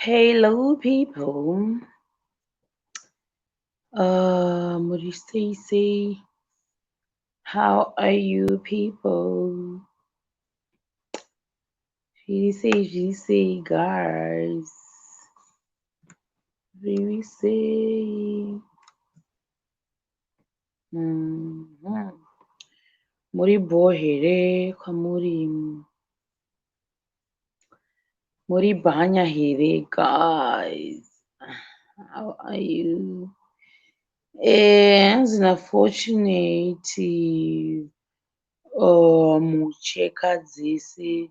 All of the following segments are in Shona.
Hello people. Muri sei sei? How are you people? Zviri sei, zviri sei, guys? Zviri sei? Muri bho here kwamuri? Muri bhanya here, guys? How are you? Hanzi naFortunate mucheka dzese.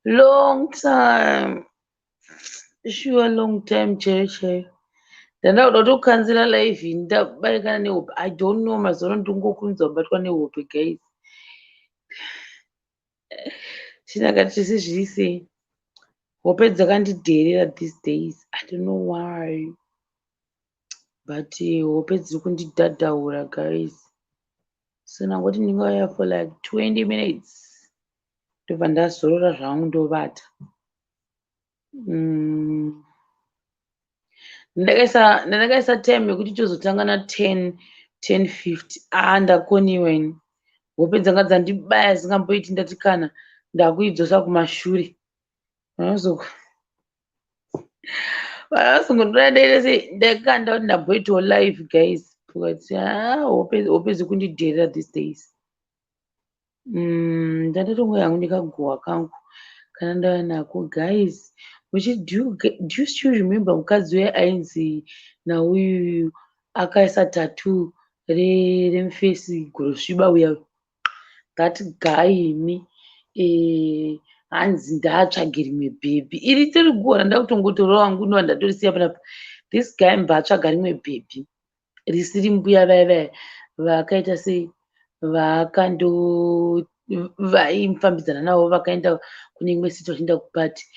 Long time. Sure, long time chaiyo chaiyo. Ndanga kuda kutokanzera live ini ndabatikana nehope. I don't know, mazuva ano ndingokurumidza kubatwa nehope, guys. Chinaka chese zviri sei? Hope dzakandidherera these days. I don't know why. But hope dziri kundidhadhaura, guys. So ndangoti ndingauya for like 20 minutes. Ndobva ndazorora zvangu ndovata. Ndakaisa time yekuti tozotanga na10 10:50. Ah, ndakoniwa ini. Hope dzanga dzandibaya zingamboiti. Ndati kana ndakuidzosa kumashure. Vanozongondiona ndaita sei, ndakanda kuti ndamboitawo live, guys, because ah, hope dzikundidherera these days. Ndandatongoya hangu ndikaguhwa kangu kana ndauya nako, guys. Do you still remember mukadzi uya ainzi nauyu akaisa tattoo remufesi gorosviba uya? That guy imi, hanzi ndaatsvage rimwe bhebhi. Iri tori guhwa randakutongotorawo hangu, ndova ndatorisiya panapa. This guy mbva atsvaga rimwe bhebhi risiri mbuya vaya vaya vakaita sei, vaakando vaimufambidzana navo, vakaenda kune imwe city vachienda kupati.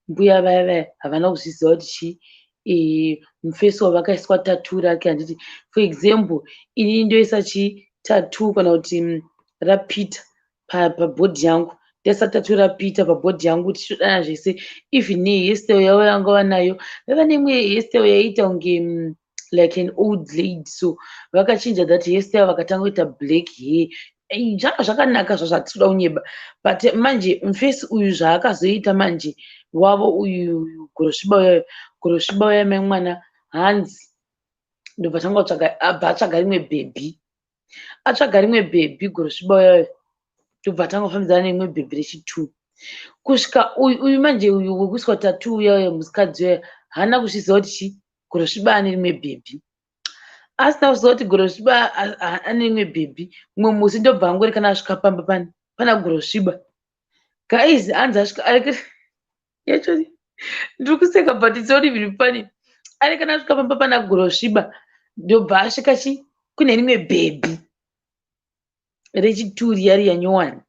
Mbuya vaya vaya havana kuzviziva kuti chii, mufesi wavakaiswa tattoo rake, handiti? For example, inini ndoisa chii, tattoo kana kuti raPeter pabody yangu. Ndaisa tattoo raPeter pabody yangu, tichitodana zvese, even nehairstyle yavo yavanga vanayo. Vaiva neimwe hairstyle yaiita kunge like an old lady, so vakachinja that hairstyle, vakatanga kuita black hair. Zvanga zvakanaka zvazvo, hatisi kuda kunyeba, but manje mufesi uyu zvaakazoita manje wavo uyu gorosviba uya, gorosviba uya, mai mwana, hanzi ndobva tanga kutsvaga, abva atsvaga rimwe bhebhi. Atsvaga rimwe bhebhi gorosviba uya, ndobva atanga kufambidzana nerimwe bhebhi rechi2, kusvika uyu manje uyu wekuiswa tattoo uya uya, musikadzi uya, haana kuzviziva kuti chii, gorosviba ane rimwe bhebhi. Asina kuziva kuti gorosviba ane rimwe bhebhi, mumwe musi ndobva angori kana asvika pamba pana gorosviba, guys. Hanzi asvika, actually ndiri kuseka, but it's not even funny. Ari kana asvika pamba pana gorosviba, ndobva asvika chi kune rimwe bhebhi rechi2 riya riya nyowani.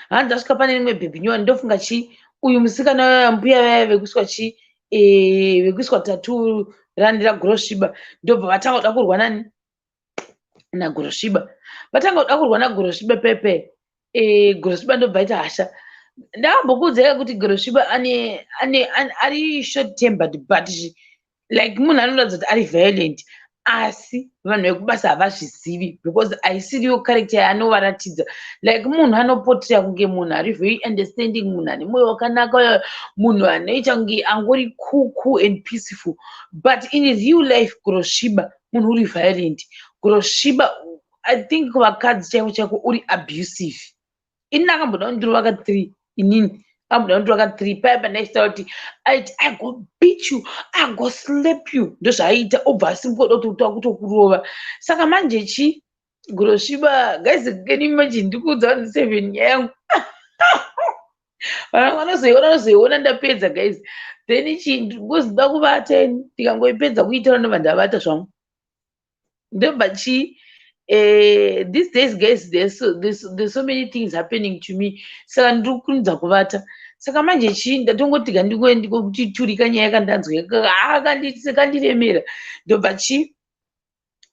Hanzi asvika pane rimwe bhebhi nyowani, ndofunga chi uyu musikana uya, mbuya vaya vekuiswa chi, vekuiswa tattoo rani ragorosviba, ndobva vatanga kuda kurwa nani, nagorosviba. Vatanga kuda kurwa nagorosviba pepe, gorosviba ndobva aita hasha. Ndakambokuudzai kuti gorosviba ane ane ari short tempered, but like munhu anoratidza kuti ari violent, asi vanhu vekubasa havazvizivi because haisiriyo character yaanovaratidza. Like munhu anopotera kunge munhu ari very understanding, munhu ane mwoyo wakanaka, munhu anoita kunge angori cool, cool and peaceful, but in real life gorosviba munhu uri violent. Gorosviba, I think vakadzi chaiko chaiko uri abusive. Ini akamboda kundirova ka3, inini akamboda kundirova ka3 paya pandaichitaura kuti aiti, "I go beat you, I go slap you." Ndozvaaiita, obva asimuka kuda kutokurova. Saka manje chi gorosviba, guys, can you imagine? Ndikuudza vanhu 7 nyaya yangu, vanhu vanozoiona, vanozoiona ndapedza, guys. Then chi ndingozoda kuvata ini, ndikangoipedza kuitaura ndobva ndavata zvangu. Ndobva chi these days, guys, there's so many things happening to me, saka ndiri kukurumidza kuvata. Saka manje chii, ndatongoti gandikuchiturika nyaya yakandanzwa kandiremera. Ndobva chi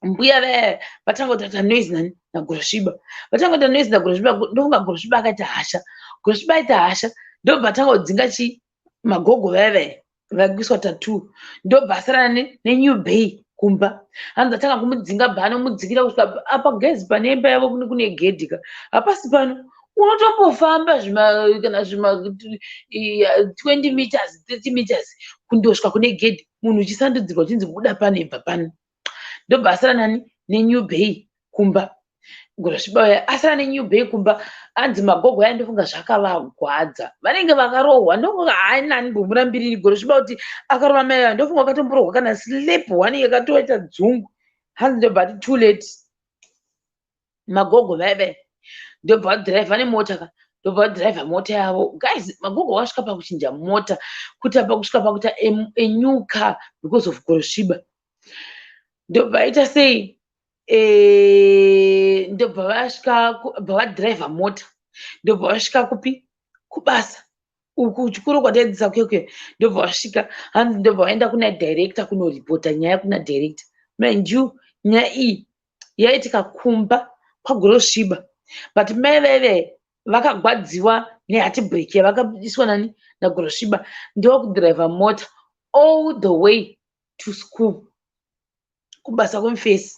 mbuya vaya vatanga kutaita noise nani, nagorosviba. Vatanga kuita noise nagorosviba, ndofunga gorosviba akaita hasha. Gorosviba aita hasha, ndobva atanga kudzinga chi magogo vaya vaya. Vakuiswa tattoo, ndobva asara nenew bae kumba. Hanzi atanga kumudzinga, bva anomudzikira kusvika apa. Guys, pane imba yavo kune gedhi ka, hapasi pano unotombofamba zvima kana zvima 20 meters, 30 meters kundosvika kune gedhi, munhu uchisandudzirwa uchinzi buda pano, ibva pano. Ndobva asara nani? Nenew bae kumba. Gorosviba uya asara nenew bae kumba. Anzi magogo aya, ndofunga zvakavagwadza, vanenge vakarohwa. Ndofunga hainani mbomurambiriri Gorosviba kuti akarova mai aya. Ndofunga vakatomborohwa kana slap one yakatoita dzungu. Hanzi ndobva ati too late. Magogo vaive ndobva vadhiraivha nemota ka, ndobva vadhiraivha mota yavo. Guys, magogo vasvika pakuchinja mota, kuti apa kusvika pakuita a new car because of Gorosviba. Ndobva aita sei? Ndobva vasvika, bva vadhiraivha mota, ndobva vasvika kupi? Kubasa uku, chikoro kwataidzisa kuya. Ndobva vasvika, hanzi ndobva vaenda kuna director kunoripota nyaya kuna director. Mind you, nyaya iyi yaitika kumba kwaGorosviba, but mai vaive vakagwadziwa neheartbreak yavakaiswa nani? NaGorosviba. Ndokudhiraivha mota all the way to school, kubasa kwemufesi.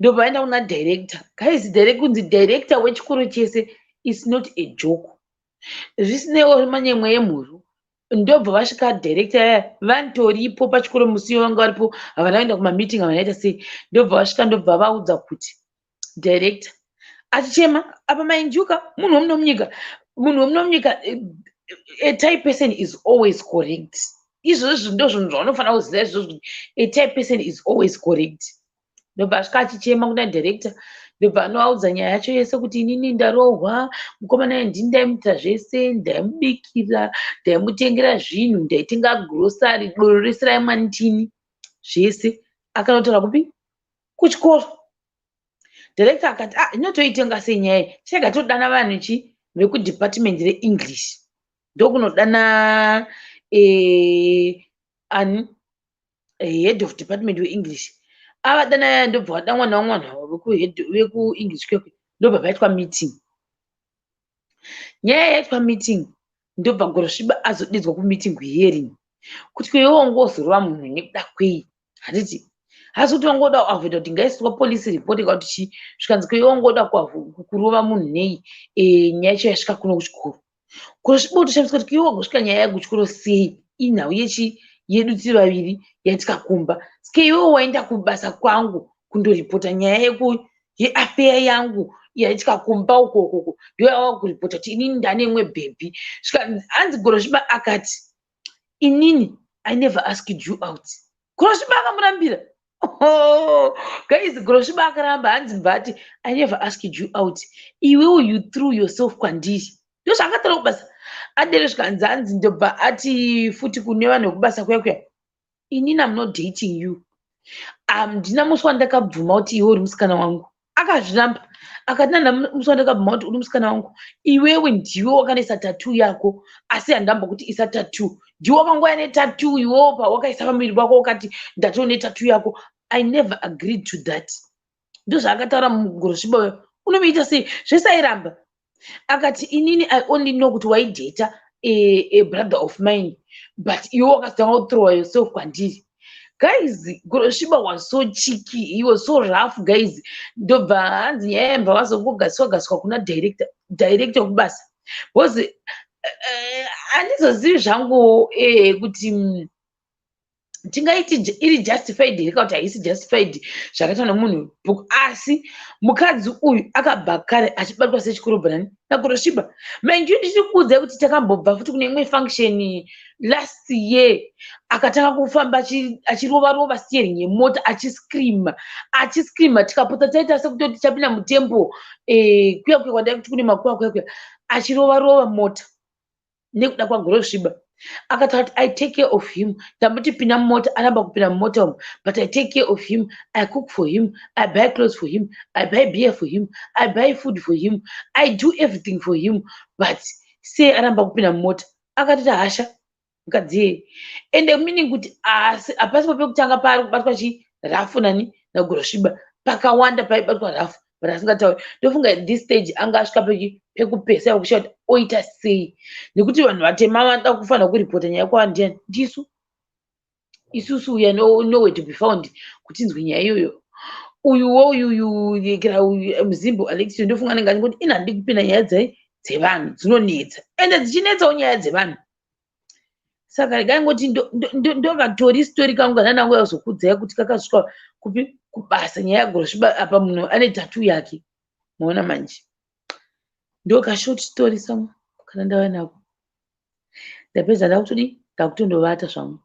Ndobva vaenda kuna director. Guys, kunzi director wechikoro chese is not a joke. Zvisinewo manyemwe emhuru, ndobva vasvika director yaya, vantoripo pachikoro musi iwo, vanga varipo, havana kuenda kumameeting, havana ita sei. Ndobva vasvika, ndobva vaudza kuti director achichema apa. Mind you ka, munhu wemuno munyika, munhu wemuno munyika, a type person is always correct. Izvozvo ndo zvinhu zvaunofanira kuziva izvozvo, kuti a type person is always correct. Ndobva asvika achichema kuna director, ndobva anovaudza nyaya yacho yese kuti inini ndarohwa, mukomana ndini ndaimuitira zvese, ndaimubikira, ndaimutengera zvinhu, ndaitenga grocery, doro rese raimwa ndini, zvese. Akanotaura kupi? Kuchikoro. Director akati, "Ah, inotoitenga sei nyaya iyi? Chega todana vanhu chi vekudepartment reEnglish." Ndokunodana ani? Head of department weEnglish. Avadana, ndobva vadamwa navamwe vanhu vekuEnglish kwekwe. Ndobva paitwa meeting. Nyaya yaitwa meeting, ndobva Gorosviba azodaidzwa kumeeting, kuhearing, kuti iwewe wangozorova munhu nekuda kwei? Handiti hasi kuti wangoda kuavoida kuti ngaiswa police report kana kuti chii? Zvikanzi, ko iwe wangoda kurova munhu nei? Nyaya yacho yasvika kuno kuchikoro. Gorosviba kutoshamisa kuti iwe wagosvika nyaya yako kuchikoro sei? Inhau yechi yedu tiri vaviri yaitika kumba. Saka iwewe waenda kubasa kwangu kundoripota nyaya yeaffair yangu yaitika kumba ukokoko, ndiyo yawava kuripota kuti inini ndane imwe babe. Hanzi Gorosviba akati, "Inini I never asked you out." Gorosviba akamurambira. Oh, guys, Gorosviba akaramba. Hanzi mbati, "I never asked you out. Iwewe you threw yourself kwandiri." Ndozvaakataura kubasa adere. Zvikanzi, hanzi ndobva ati futi kune vanhu vekubasa kuya kuya, "Inini am not dating you. Handina musi wandakabvuma kuti iwe uri musikana wangu." Akazviramba, akati, "Nanda musi wandakabvuma kuti uri musikana wangu. Iwewe ndiwe wakandoisa tattoo yako, asi handambokuti isa tattoo. Ndiwe wakangouya netattoo iwewo, pawakaisa pamuviri wako wakati ndatoo netattoo yako. I never agreed to that." Ndozvaakataura muGorosviba uyo. Unomuita sei? Zvese airamba. Akati, "Inini I only know kuti waidheta a brother of mine, but iwe wakazotanga kuthrowa yourself kwandiri." Guys, Gorosviba was so cheeky, he was so rough, guys. Ndobva hanzi nyaya yambva vazongogaswa gaswa kuna director, director wekubasa, because handizozivi zvangu kuti tingaiti iri justified here kana kuti haisi justified zvakaitwa nomunhu. Asi mukadzi uyu akabva kare achibatwa sechikorobha nani? NaGorosviba. Mind you, ndichiri kuudzai kuti takambobva futi kune imwe function last year, akatanga kufamba achirova rova steering yemota, achiscreama, achiscreama, tikapota taita sekutoti tichapinda mutemple kuya kuya kwadai kuti kune makuva kuya kuya, achirova rova mota nekuda kwaGorosviba. Akataura kuti, "I take care of him. Ndamboti pinda mumota, aramba kupinda mumota umu, but I take care of him. I cook for him, I buy clothes for him, I buy beer for him, I buy food for him, I do everything for him, but sei aramba kupinda mumota?" Akatita hasha mukadzi iyeye. Ende meaning kuti asi hapasipo pekutanga paari kubatwa chi rough nani? NaGorosviba. Pakawanda paibatwa rough, but asingatauri. Ndofunga at this stage anga asvika pekupesa, pekushaura kuti oita sei, nekuti vanhu vatema vanoda kufanira kuripota nyaya kwavandiani? Ndisu. Isusu we are nowhere to be found kutinzwe nyaya iyoyo. Uyuwo uyuyu yekera uyu muzimbo Alexio, ndofunga anenge achingoti ini handidi kupinda nyaya dzevanhu, dzinonetsa, ende dzichinetsawo nyaya dzevanhu. Saka regai ngoti ndokatori story kangu kana ndangu yazokudzai kuti kakasvika kupi kubasa nyaya yaGorosviba. Apa munhu ane tattoo yake, maona manje. Ndoka short story samwe kana ndava nako. Ndapedza, ndakutodi, ndakutondovata zvangu.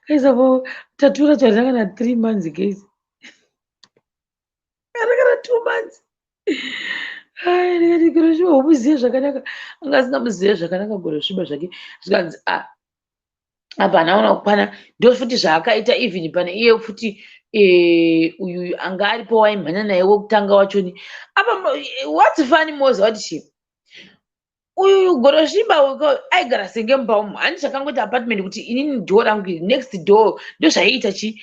Guys, apo tattoo racho harina kana 3 months, guys, harina kana 2 months. Ai, ndikati Gorosviba womuzive zvakanaka, anga asingamuzive zvakanaka Gorosviba zvake. Zvikanzi a apa haana kukwana. Ndo futi zvaakaita even pane iye futi uyu anga aripo waimhanya naye wekutanga wachoni apa. What's funny, moziva kuti chii? Uyu Gorosviba aigara senge mumba umu, handi chakangoita apartment kuti inini door rangu iri next door. Ndo zvaiita chi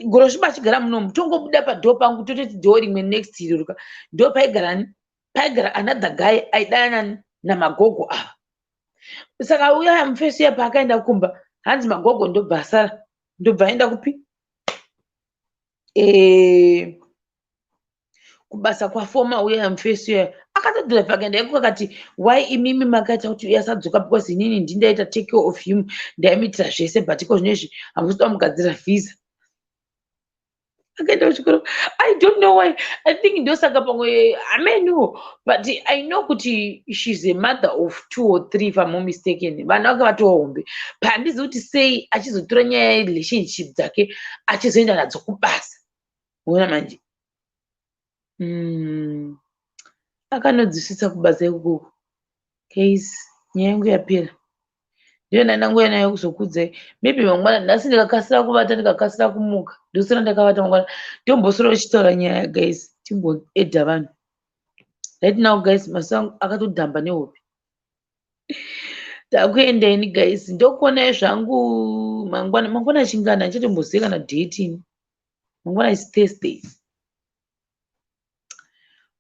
Gorosviba achigara munomu, tongobuda padoor pangu, tototi door rimwe next iro ruka ndo paigara, paigara another guy aidanana namagogo ava. Saka uya mufesi uya paakaenda kumba, hanzi magogo ndobva asara, ndobva aenda kupi? Kubasa kwafoma. Uya mufesi uya akatodhiraivha akaenda iko, akati, "Why imimi makaita kuti uya asadzoka? Because inini ndindaita take care of him, ndaimuitira zvese, but iko zvino izvi hamusi kuda mugadzira visa." Akaenda kuchikoro. I don't know why. I think ndosaka pamwe ameno, but I know kuti she's a mother of two or three, if I'm not mistaken. Vana vake vatova hombe. Pandizi kuti sei achizotora nyaya yerelationship dzake achizoenda nadzo kubasa, ona manje. Akanodzisvitsa kubasa ikoko. Guys, nyaya yangu yapera. Ndiyo ndandanguya nayo kuzokudzai. Maybe mangwana, nhasi ndikakasira kuvata, ndikakasira kumuka, ndosara ndakavata mangwana, ndomboswera uchitaura nyaya, guys, timboedha vanhu. Right now, guys, maso angu akatodhamba nehope. Takuenda ini, guys. Ndokuonai zvangu mangwana. Mangwana chingana? Handichatombozivi kana date ini. Mangwana is Thursday.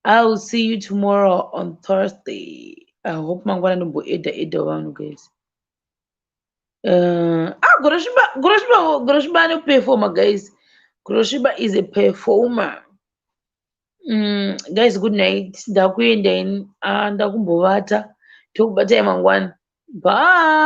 I will see you tomorrow on Thursday. I hope mangwana ndomboedha edha vanhu, guys. Ah, Gorosviba, Gorosviba, Gorosviba anoperforma, guys. Gorosviba is a performer. Guys, good night. Ndakuenda ini. Ah, ndakumbovata. Tokubatai mangwana. Bye.